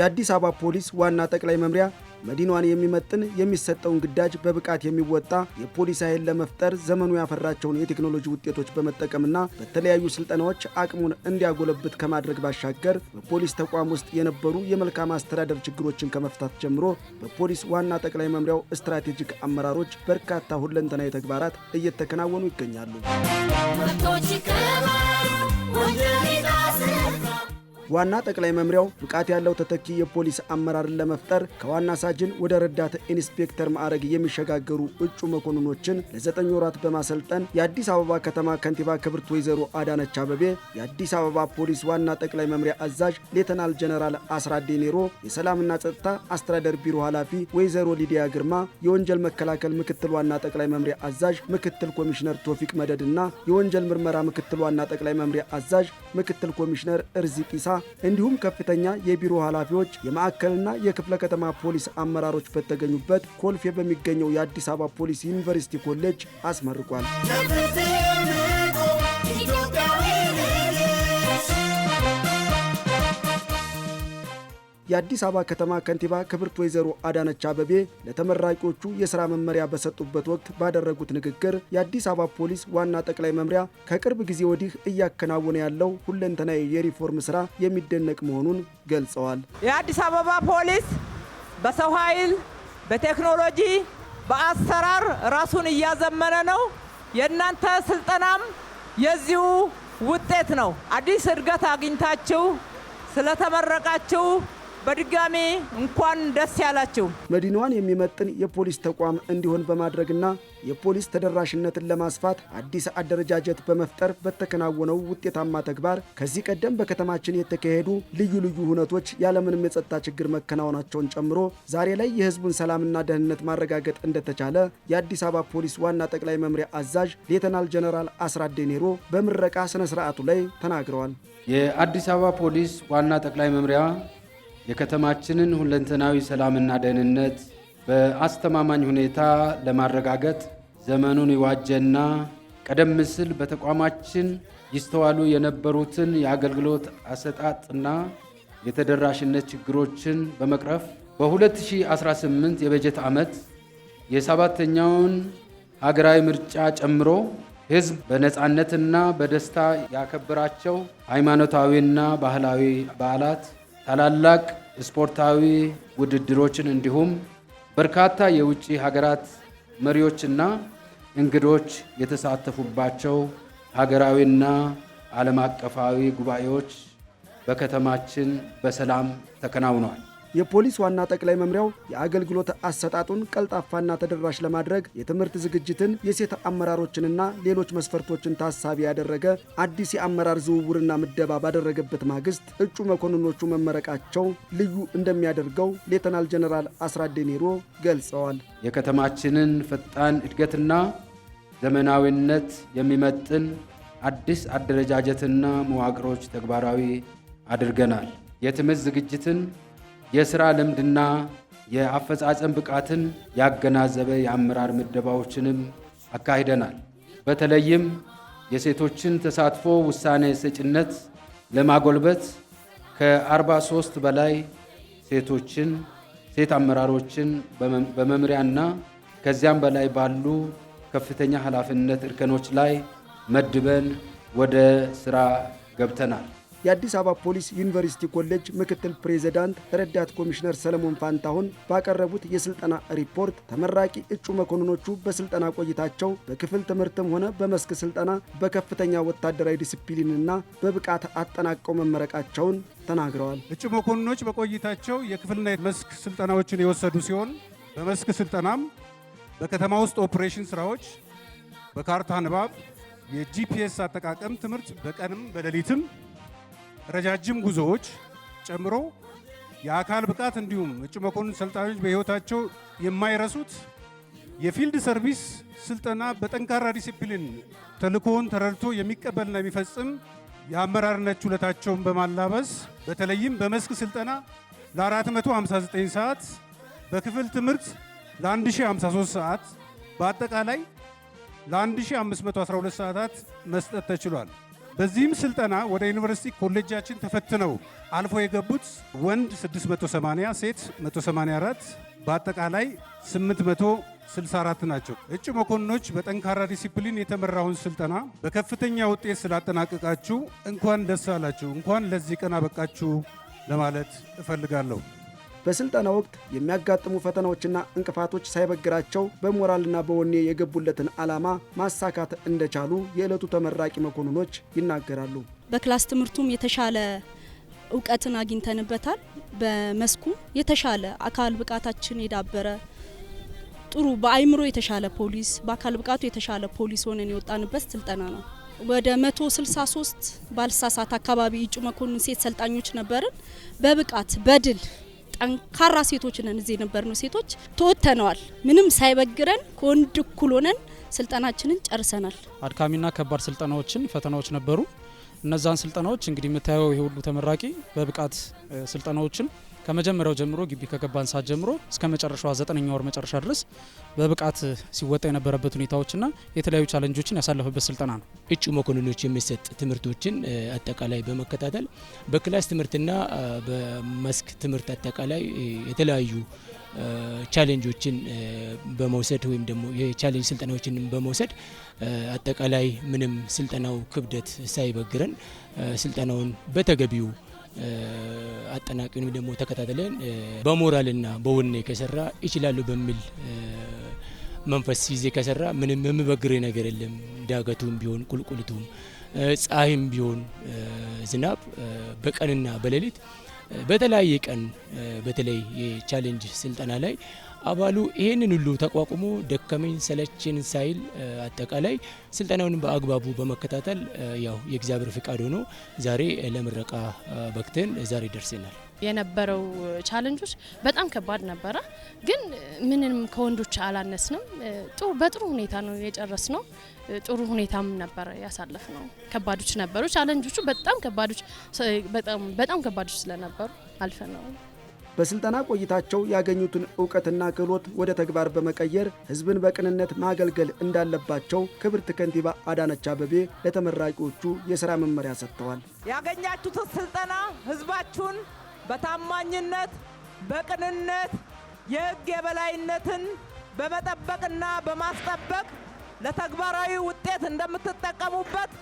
የአዲስ አበባ ፖሊስ ዋና ጠቅላይ መምሪያ መዲናዋን የሚመጥን፣ የሚሰጠውን ግዳጅ በብቃት የሚወጣ የፖሊስ ኃይል ለመፍጠር ዘመኑ ያፈራቸውን የቴክኖሎጂ ውጤቶች በመጠቀምና በተለያዩ ስልጠናዎች አቅሙን እንዲያጎለብት ከማድረግ ባሻገር በፖሊስ ተቋም ውስጥ የነበሩ የመልካም አስተዳደር ችግሮችን ከመፍታት ጀምሮ በፖሊስ ዋና ጠቅላይ መምሪያው ስትራቴጂክ አመራሮች በርካታ ሁለንተናዊ ተግባራት እየተከናወኑ ይገኛሉ። መብቶች ይከበሩ፣ ወንጀል ይታሰር። ዋና ጠቅላይ መምሪያው ብቃት ያለው ተተኪ የፖሊስ አመራርን ለመፍጠር ከዋና ሳጅን ወደ ረዳት ኢንስፔክተር ማዕረግ የሚሸጋገሩ እጩ መኮንኖችን ለ9 ወራት በማሰልጠን የአዲስ አበባ ከተማ ከንቲባ ክብርት ወይዘሮ አዳነች አበቤ፣ የአዲስ አበባ ፖሊስ ዋና ጠቅላይ መምሪያ አዛዥ ሌተናል ጀነራል አስራት ዴኔሮ፣ የሰላምና ጸጥታ አስተዳደር ቢሮ ኃላፊ ወይዘሮ ሊዲያ ግርማ፣ የወንጀል መከላከል ምክትል ዋና ጠቅላይ መምሪያ አዛዥ ምክትል ኮሚሽነር ቶፊቅ መደድና የወንጀል ምርመራ ምክትል ዋና ጠቅላይ መምሪያ አዛዥ ምክትል ኮሚሽነር እርዚቅ ኢሳ እንዲሁም ከፍተኛ የቢሮ ኃላፊዎች፣ የማዕከልና የክፍለ ከተማ ፖሊስ አመራሮች በተገኙበት ኮልፌ በሚገኘው የአዲስ አበባ ፖሊስ ዩኒቨርሲቲ ኮሌጅ አስመርቋል። ለፍትህ የምቆም ኢትዮጵያዊ ልጅ። የአዲስ አበባ ከተማ ከንቲባ ክብርት ወይዘሮ አዳነች አበቤ ለተመራቂዎቹ የሥራ መመሪያ በሰጡበት ወቅት ባደረጉት ንግግር የአዲስ አበባ ፖሊስ ዋና ጠቅላይ መምሪያ ከቅርብ ጊዜ ወዲህ እያከናወነ ያለው ሁለንተናዊ የሪፎርም ሥራ የሚደነቅ መሆኑን ገልጸዋል። የአዲስ አበባ ፖሊስ በሰው ኃይል፣ በቴክኖሎጂ፣ በአሰራር ራሱን እያዘመነ ነው። የእናንተ ስልጠናም የዚሁ ውጤት ነው። አዲስ እድገት አግኝታችሁ ስለተመረቃችሁ በድጋሚ እንኳን ደስ ያላችሁ። መዲናዋን የሚመጥን የፖሊስ ተቋም እንዲሆን በማድረግና የፖሊስ ተደራሽነትን ለማስፋት አዲስ አደረጃጀት በመፍጠር በተከናወነው ውጤታማ ተግባር ከዚህ ቀደም በከተማችን የተካሄዱ ልዩ ልዩ ሁነቶች ያለምንም የጸጥታ ችግር መከናወናቸውን ጨምሮ ዛሬ ላይ የሕዝቡን ሰላምና ደህንነት ማረጋገጥ እንደተቻለ የአዲስ አበባ ፖሊስ ዋና ጠቅላይ መምሪያ አዛዥ ሌተናል ጀነራል አስራት ዴኔሮ በምረቃ ስነ ስርዓቱ ላይ ተናግረዋል። የአዲስ አበባ ፖሊስ ዋና ጠቅላይ መምሪያ የከተማችንን ሁለንተናዊ ሰላምና ደህንነት በአስተማማኝ ሁኔታ ለማረጋገጥ ዘመኑን የዋጀና ቀደም ሲል በተቋማችን ይስተዋሉ የነበሩትን የአገልግሎት አሰጣጥና የተደራሽነት ችግሮችን በመቅረፍ በ2018 የበጀት ዓመት የሰባተኛውን ሀገራዊ ምርጫ ጨምሮ ሕዝብ በነፃነትና በደስታ ያከበራቸው ሃይማኖታዊና ባህላዊ በዓላት፣ ታላላቅ ስፖርታዊ ውድድሮችን እንዲሁም በርካታ የውጭ ሀገራት መሪዎችና እንግዶች የተሳተፉባቸው ሀገራዊና ዓለም አቀፋዊ ጉባኤዎች በከተማችን በሰላም ተከናውነዋል። የፖሊስ ዋና ጠቅላይ መምሪያው የአገልግሎት አሰጣጡን ቀልጣፋና ተደራሽ ለማድረግ የትምህርት ዝግጅትን፣ የሴት አመራሮችንና ሌሎች መስፈርቶችን ታሳቢ ያደረገ አዲስ የአመራር ዝውውርና ምደባ ባደረገበት ማግስት እጩ መኮንኖቹ መመረቃቸው ልዩ እንደሚያደርገው ሌተናል ጀነራል አስራት ዴኔሮ ገልጸዋል። የከተማችንን ፈጣን እድገትና ዘመናዊነት የሚመጥን አዲስ አደረጃጀትና መዋቅሮች ተግባራዊ አድርገናል። የትምህርት ዝግጅትን፣ የሥራ ልምድና የአፈጻጸም ብቃትን ያገናዘበ የአመራር ምደባዎችንም አካሂደናል። በተለይም የሴቶችን ተሳትፎ ውሳኔ ሰጭነት ለማጎልበት ከ43 በላይ ሴት አመራሮችን በመምሪያና ከዚያም በላይ ባሉ ከፍተኛ ኃላፊነት እርከኖች ላይ መድበን ወደ ስራ ገብተናል። የአዲስ አበባ ፖሊስ ዩኒቨርሲቲ ኮሌጅ ምክትል ፕሬዚዳንት ረዳት ኮሚሽነር ሰለሞን ፋንታሁን ባቀረቡት የስልጠና ሪፖርት ተመራቂ እጩ መኮንኖቹ በስልጠና ቆይታቸው በክፍል ትምህርትም ሆነ በመስክ ስልጠና በከፍተኛ ወታደራዊ ዲሲፕሊንና በብቃት አጠናቀው መመረቃቸውን ተናግረዋል። እጩ መኮንኖች በቆይታቸው የክፍልና የመስክ ስልጠናዎችን የወሰዱ ሲሆን በመስክ ስልጠናም በከተማ ውስጥ ኦፕሬሽን ስራዎች፣ በካርታ ንባብ፣ የ GPS አጠቃቀም ትምህርት በቀንም በሌሊትም፣ ረጃጅም ጉዞዎች ጨምሮ የአካል ብቃት እንዲሁም እጩ መኮንን ሰልጣኞች በሕይወታቸው የማይረሱት የ field service ስልጠና በጠንካራ ዲሲፕሊን ተልእኮውን ተረድቶ የሚቀበልና የሚፈጽም የአመራርነት ችሎታቸውን በማላበስ በተለይም በመስክ ስልጠና ለ459 ሰዓት፣ በክፍል ትምህርት ለ1053 ሰዓት፣ በአጠቃላይ ለ1512 ሰዓታት መስጠት ተችሏል። በዚህም ስልጠና ወደ ዩኒቨርሲቲ ኮሌጃችን ተፈትነው አልፎ የገቡት ወንድ 680፣ ሴት 184፣ በአጠቃላይ 864 ናቸው። እጩ መኮንኖች በጠንካራ ዲሲፕሊን የተመራውን ስልጠና በከፍተኛ ውጤት ስላጠናቀቃችሁ እንኳን ደስ አላችሁ፣ እንኳን ለዚህ ቀን አበቃችሁ ለማለት እፈልጋለሁ። በስልጠና ወቅት የሚያጋጥሙ ፈተናዎችና እንቅፋቶች ሳይበግራቸው በሞራልና በወኔ የገቡለትን ዓላማ ማሳካት እንደቻሉ የዕለቱ ተመራቂ መኮንኖች ይናገራሉ። በ class ትምህርቱም የተሻለ እውቀትን አግኝተንበታል። በመስኩ የተሻለ አካል ብቃታችን የዳበረ፣ ጥሩ በአይምሮ የተሻለ ፖሊስ፣ በአካል ብቃቱ የተሻለ ፖሊስ ሆነን የወጣንበት ስልጠና ነው። ወደ 163 ባልሳሳት አካባቢ እጩ መኮንን ሴት ሰልጣኞች ነበርን። በብቃት በድል ጠንካራ ሴቶች ነን። እዚህ የነበርነው ሴቶች ተወጥተነዋል። ምንም ሳይበግረን ከወንድ እኩል ሆነን ስልጠናችንን ጨርሰናል። አድካሚና ከባድ ስልጠናዎችን ፈተናዎች ነበሩ። እነዛን ስልጠናዎች እንግዲህ የምታየው ይሄ ሁሉ ተመራቂ በብቃት ስልጠናዎችን ከመጀመሪያው ጀምሮ፣ ግቢ ከገባን ሰዓት ጀምሮ እስከ መጨረሻዋ 9ኛ ወር መጨረሻ ድረስ በብቃት ሲወጣ የነበረበት ሁኔታዎችና የተለያዩ challenge ኦችን ያሳለፈበት ስልጠና ነው። እጩ መኮንኖች የሚሰጥ ትምህርቶችን አጠቃላይ በመከታተል በ class ትምህርትና በመስክ ትምህርት አጠቃላይ የተለያዩ challenge ኦችን በመውሰድ ወይም ደግሞ የ challenge ስልጠናዎችን በመውሰድ አጠቃላይ ምንም ስልጠናው ክብደት ሳይበግረን ስልጠናውን በተገቢው አጠናቅን ወይም ደግሞ ተከታትለን በሞራልና በወኔ ከሰራ፣ ይችላሉ በሚል መንፈስ ይዜ ከሰራ ምንም የሚበግር ነገር የለም። ዳገቱም ቢሆን፣ ቁልቁልቱም፣ ፀሐይም ቢሆን፣ ዝናብ፣ በቀንና በሌሊት በተለያየ ቀን በተለይ የ challenge ስልጠና ላይ አባሉ ይህንን ሁሉ ተቋቁሞ ደከመኝ ሰለቸኝ ሳይል አጠቃላይ ስልጠናውን በአግባቡ በመከታተል ያው የእግዚአብሔር ፍቃድ ሆኖ ዛሬ ለምረቃ በቅተን ዛሬ ደርሰናል። የነበረው challenge ኦች በጣም ከባድ ነበረ፣ ግን ምንም ከወንዶች አላነስንም። ጥሩ በጥሩ ሁኔታ ነው የጨረስነው። ጥሩ ሁኔታም ነበረ ያሳለፍነው። ከባዶች ነበሩ challenge ኦቹ፣ በጣም ከባዶች፣ በጣም በጣም ከባዶች ስለነበሩ አልፈነው። በስልጠና ቆይታቸው ያገኙትን እውቀትና ክህሎት ወደ ተግባር በመቀየር ሕዝብን በቅንነት ማገልገል እንዳለባቸው ክብርት ከንቲባ አዳነች አቤቤ ለተመራቂዎቹ የሥራ መመሪያ ሰጥተዋል። ያገኛችሁትን ስልጠና ህዝባችሁን በታማኝነት፣ በቅንነት፣ የህግ የበላይነትን በመጠበቅና በማስጠበቅ ለተግባራዊ ውጤት እንደምትጠቀሙበት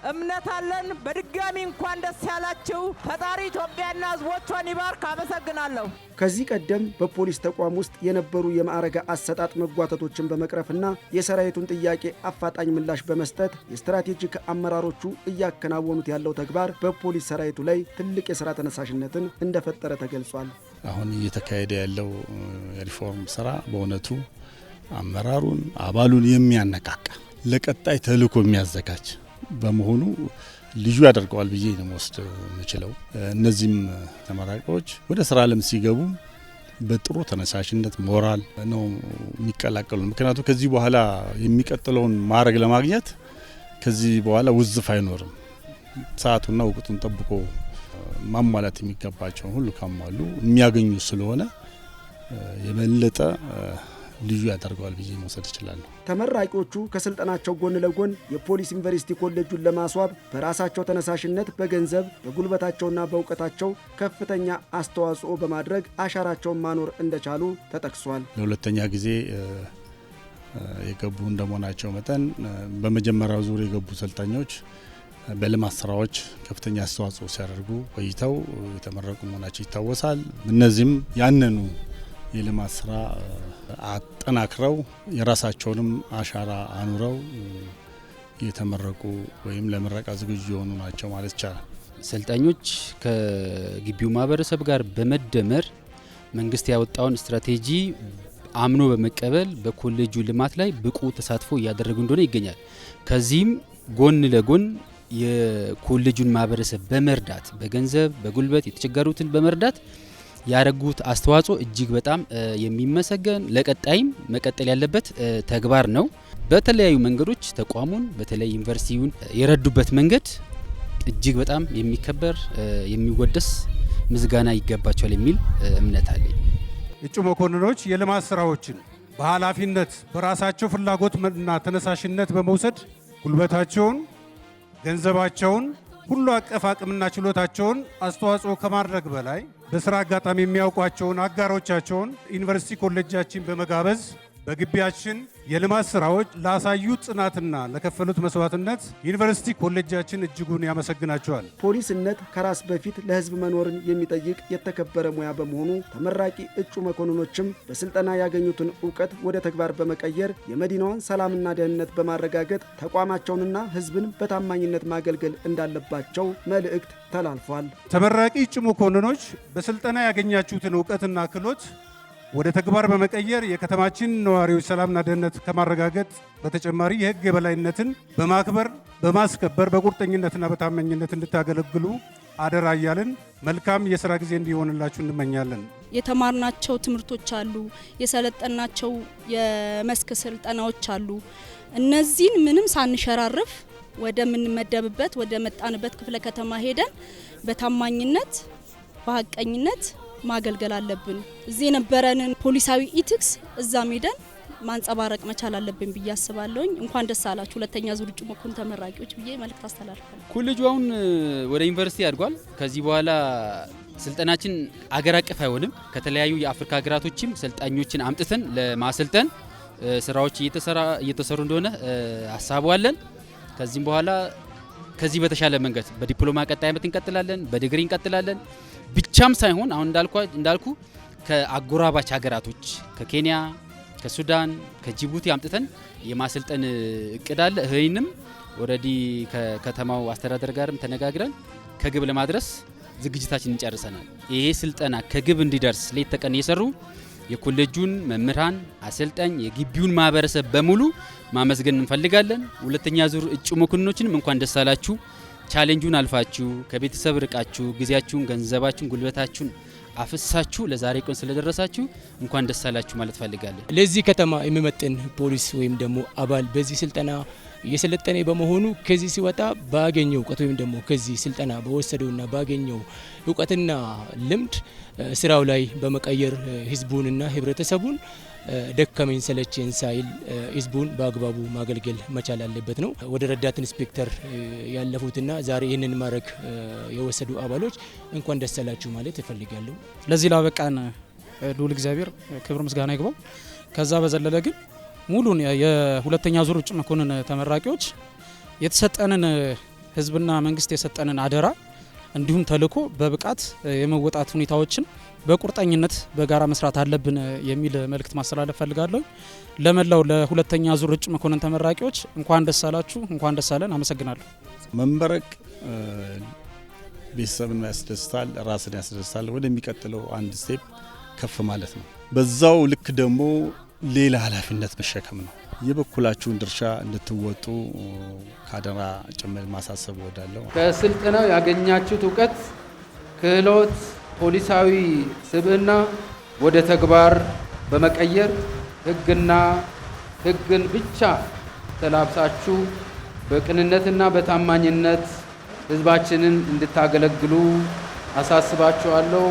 እምነት አለን። በድጋሚ እንኳን ደስ ያላችሁ። ፈጣሪ ኢትዮጵያና ህዝቦቿን ይባርክ። አመሰግናለሁ። ከዚህ ቀደም በፖሊስ ተቋም ውስጥ የነበሩ የማዕረግ አሰጣጥ መጓተቶችን በመቅረፍና የሰራዊቱን ጥያቄ አፋጣኝ ምላሽ በመስጠት የስትራቴጂክ አመራሮቹ እያከናወኑት ያለው ተግባር በፖሊስ ሰራዊቱ ላይ ትልቅ የስራ ተነሳሽነትን እንደፈጠረ ተገልጿል። አሁን እየተካሄደ ያለው የሪፎርም ስራ በእውነቱ አመራሩን፣ አባሉን የሚያነቃቃ፣ ለቀጣይ ተልእኮ የሚያዘጋጅ በመሆኑ ልዩ ያደርገዋል ብዬ ነው መወስድ የምችለው። እነዚህም ተመራቂዎች ወደ ስራ ዓለም ሲገቡ በጥሩ ተነሳሽነት፣ ሞራል ነው የሚቀላቀሉ። ምክንያቱም ከዚህ በኋላ የሚቀጥለውን ማዕረግ ለማግኘት ከዚህ በኋላ ውዝፍ አይኖርም። ሰዓቱና ወቅቱን ጠብቆ ማሟላት የሚገባቸውን ሁሉ ካሟሉ የሚያገኙ ስለሆነ የበለጠ ልዩ ያደርገዋል ብዬ መውሰድ እችላለሁ። ተመራቂዎቹ ከስልጠናቸው ጎን ለጎን የፖሊስ ዩኒቨርሲቲ ኮሌጁን ለማስዋብ በራሳቸው ተነሳሽነት በገንዘብ፣ በጉልበታቸውና በእውቀታቸው ከፍተኛ አስተዋጽኦ በማድረግ አሻራቸውን ማኖር እንደቻሉ ተጠቅሷል። ለሁለተኛ ጊዜ የገቡ እንደመሆናቸው መጠን በመጀመሪያው ዙር የገቡ ሰልጣኞች በልማት ስራዎች ከፍተኛ አስተዋጽኦ ሲያደርጉ ቆይተው የተመረቁ መሆናቸው ይታወሳል። እነዚህም ያንኑ የልማት ስራ አጠናክረው የራሳቸውንም አሻራ አኑረው የተመረቁ ወይም ለምረቃ ዝግጁ የሆኑ ናቸው ማለት ይቻላል። ሰልጣኞች ከግቢው ማህበረሰብ ጋር በመደመር መንግስት ያወጣውን ስትራቴጂ አምኖ በመቀበል በኮሌጁ ልማት ላይ ብቁ ተሳትፎ እያደረጉ እንደሆነ ይገኛል። ከዚህም ጎን ለጎን የኮሌጁን ማህበረሰብ በመርዳት፣ በገንዘብ፣ በጉልበት የተቸገሩትን በመርዳት ያደረጉት አስተዋጽኦ እጅግ በጣም የሚመሰገን፣ ለቀጣይም መቀጠል ያለበት ተግባር ነው። በተለያዩ መንገዶች ተቋሙን በተለይ ዩኒቨርሲቲውን የረዱበት መንገድ እጅግ በጣም የሚከበር፣ የሚወደስ፣ ምስጋና ይገባቸዋል የሚል እምነት አለኝ። እጩ መኮንኖች የልማት ስራዎችን በኃላፊነት በራሳቸው ፍላጎትና ተነሳሽነት በመውሰድ ጉልበታቸውን፣ ገንዘባቸውን፣ ሁሉ አቀፍ አቅምና ችሎታቸውን አስተዋጽኦ ከማድረግ በላይ በስራ አጋጣሚ የሚያውቋቸውን አጋሮቻቸውን ዩኒቨርሲቲ ኮሌጃችን በመጋበዝ በግቢያችን የልማት ስራዎች ላሳዩት ጽናትና ለከፈሉት መስዋዕትነት ዩኒቨርሲቲ ኮሌጃችን እጅጉን ያመሰግናቸዋል። ፖሊስነት ከራስ በፊት ለሕዝብ መኖርን የሚጠይቅ የተከበረ ሙያ በመሆኑ ተመራቂ እጩ መኮንኖችም በስልጠና ያገኙትን እውቀት ወደ ተግባር በመቀየር የመዲናዋን ሰላምና ደህንነት በማረጋገጥ ተቋማቸውንና ሕዝብን በታማኝነት ማገልገል እንዳለባቸው መልእክት ተላልፏል። ተመራቂ እጩ መኮንኖች፣ በስልጠና ያገኛችሁትን እውቀትና ክህሎት ወደ ተግባር በመቀየር የከተማችን ነዋሪዎች ሰላምና ደህንነት ከማረጋገጥ በተጨማሪ የሕግ የበላይነትን በማክበር፣ በማስከበር በቁርጠኝነትና በታማኝነት እንድታገለግሉ አደራ እያልን መልካም የስራ ጊዜ እንዲሆንላችሁ እንመኛለን። የተማርናቸው ትምህርቶች አሉ፣ የሰለጠናቸው የመስክ ስልጠናዎች አሉ። እነዚህን ምንም ሳንሸራርፍ ወደምንመደብበት ወደ መጣንበት ክፍለ ከተማ ሄደን በታማኝነት፣ በሀቀኝነት ማገልገል አለብን። እዚህ የነበረንን ፖሊሳዊ ethics እዛም ሄደን ማንጸባረቅ መቻል አለብን ብዬ አስባለሁኝ። እንኳን ደስ አላችሁ ሁለተኛ ዙር እጩ መኮንን ተመራቂዎች ብዬ መልእክት አስተላልፋለሁ። ኮሌጁ አሁን ወደ ዩኒቨርሲቲ አድጓል። ከዚህ በኋላ ስልጠናችን አገር አቀፍ አይሆንም። ከተለያዩ የአፍሪካ ሀገራቶችም ሰልጣኞችን አምጥተን ለማሰልጠን ስራዎች እየተሰሩ እንደሆነ ሀሳቡ አለን። ከዚህም በኋላ ከዚህ በተሻለ መንገድ በዲፕሎማ ቀጣይ ዓመት እንቀጥላለን፣ በዲግሪ እንቀጥላለን። ብቻም ሳይሆን አሁን እንዳልኩ ከአጎራባች ሀገራቶች ከኬንያ፣ ከሱዳን፣ ከጅቡቲ አምጥተን የማሰልጠን እቅድ አለ። ይህንም already ከከተማው አስተዳደር ጋርም ተነጋግረን ከግብ ለማድረስ ዝግጅታችንን ጨርሰናል። ይሄ ስልጠና ከግብ እንዲደርስ ሌት ተቀን የሰሩ የኮሌጁን መምህራን፣ አሰልጣኝ፣ የግቢውን ማህበረሰብ በሙሉ ማመስገን እንፈልጋለን። ሁለተኛ ዙር እጩ መኮንኖችንም እንኳን ደስ አላችሁ። Challenge ኡን አልፋችሁ፣ ከቤተሰብ ርቃችሁ፣ ጊዜያችሁን፣ ገንዘባችሁን፣ ጉልበታችሁን አፍሳችሁ ለዛሬ ቀን ስለደረሳችሁ እንኳን ደስ አላችሁ ማለት ፈልጋለን። ለዚህ ከተማ የሚመጥን ፖሊስ ወይም ደግሞ አባል በዚህ ስልጠና እየሰለጠነ በመሆኑ ከዚህ ሲወጣ ባገኘው እውቀት ወይም ደግሞ ከዚህ ስልጠና በወሰደውና ባገኘው እውቀትና ልምድ ስራው ላይ በመቀየር ህዝቡንና ህብረተሰቡን ደከመኝ ሰለቸኝ ሳይል ህዝቡን በአግባቡ ማገልገል መቻል አለበት ነው። ወደ ረዳት ኢንስፔክተር ያለፉትና ዛሬ ይህንን ማዕረግ የወሰዱ አባሎች እንኳን ደስ አላችሁ ማለት እፈልጋለሁ። ለዚህ ላበቃን ልዑል እግዚአብሔር ክብር ምስጋና ይግባው። ከዛ በዘለለ ግን ሙሉን የሁለተኛ ዙር እጩ መኮንን ተመራቂዎች የተሰጠንን፣ ህዝብና መንግስት የሰጠንን አደራ እንዲሁም ተልዕኮ በብቃት የመወጣት ሁኔታዎችን በቁርጠኝነት በጋራ መስራት አለብን የሚል መልእክት ማስተላለፍ ፈልጋለሁ። ለመላው ለሁለተኛ ዙር እጩ መኮንን ተመራቂዎች እንኳን ደስ አላችሁ፣ እንኳን ደስ አለን። አመሰግናለሁ። መመረቅ ቤተሰብን ያስደስታል፣ ራስን ያስደስታል። ወደሚቀጥለው አንድ step ከፍ ማለት ነው። በዛው ልክ ደግሞ ሌላ ኃላፊነት መሸከም ነው። የበኩላችሁን ድርሻ እንድትወጡ ካደራ ጭምር ማሳሰብ እወዳለሁ። ከስልጠናው ያገኛችሁት እውቀት፣ ክህሎት፣ ፖሊሳዊ ስብዕና ወደ ተግባር በመቀየር ሕግና ሕግን ብቻ ተላብሳችሁ በቅንነትና በታማኝነት ሕዝባችንን እንድታገለግሉ አሳስባችኋለሁ።